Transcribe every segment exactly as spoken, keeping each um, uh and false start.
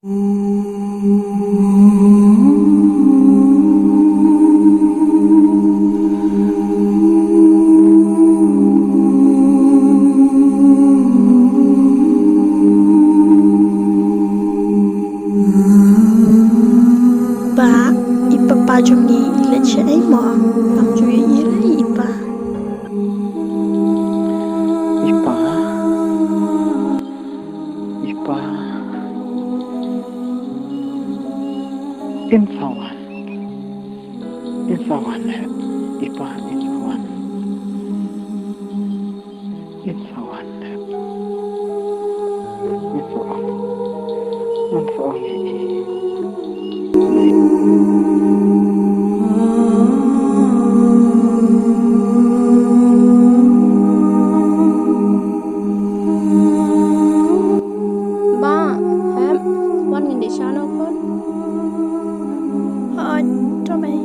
Bah, i papa jong ngi i leit shaei mo? Ngam ju ïohi re i pa. I pa. I pa. In sa wan. In sa wan, eh. I pa, in sa wan. In sa wan, eh. In sa wan. In sa wan, eh. Bah, hep, wan ngin dih sha noh khun. Hooid, to mei.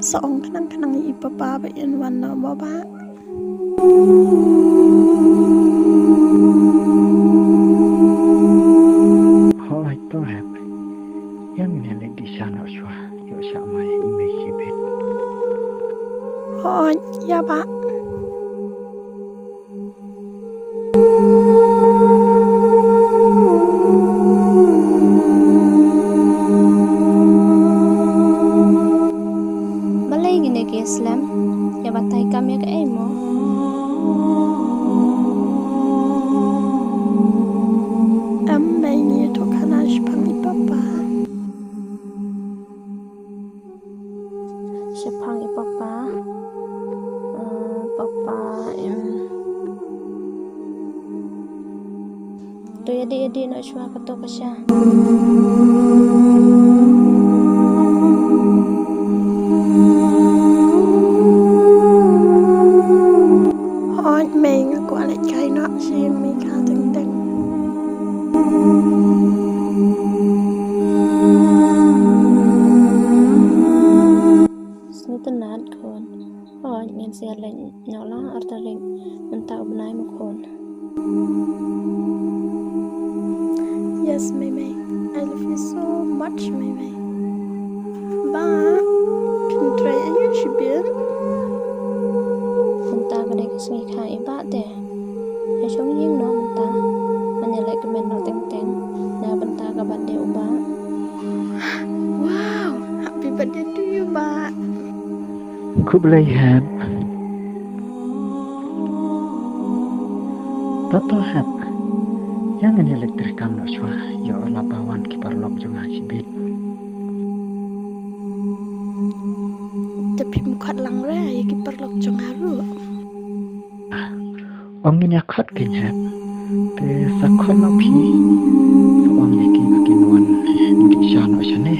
Sa ong khnang khnang ïa i papa ba in wan noh mo bah. Hooid to hep. Ïa ngin ïa leit dih sha noh shuwa. Ïoh shah mai i mei shibit. Hooid, ïa bah. Balei ngin ïa kiew slem? Ïa batai kam ïa kaei mo? Em mei, ngi ïathuh khana shaphang i papa. Shaphang i papa. Eh, papa, em. To ïa dih, ïa dih noh shuwa kato ka sha. Hooid mei, nga kwah leit kai noh sha ïing Mika teng teng. Sngewtynnat khun. Hooid, ngin sa ïa leit noh la ar tarik mynta u bnai mo khun. Yes, Mei Mei. I love you so much, Mei Mei. Bah, phin trei aiu shibit? Mynta ka dei ka sngi kha i bah te. Ïa shong ïing noh mynta. Ngan ïa leit kmen noh teng teng na bynta ka birthday u bah. Wow, happy birthday to you, bah. Khublei hep. To to hep. Ïa ngin ïa leit treikam noh shuwa. Ïa u la ba wan ki paralok jong nga shibit. Te phim khot lang re ïa ki paralok jong nga ruh. Ong ngin ïa khot kein hep. Te sa khot noh phi. Sa ong ïa ki ba kin wan. Ngin dih sha noh shane.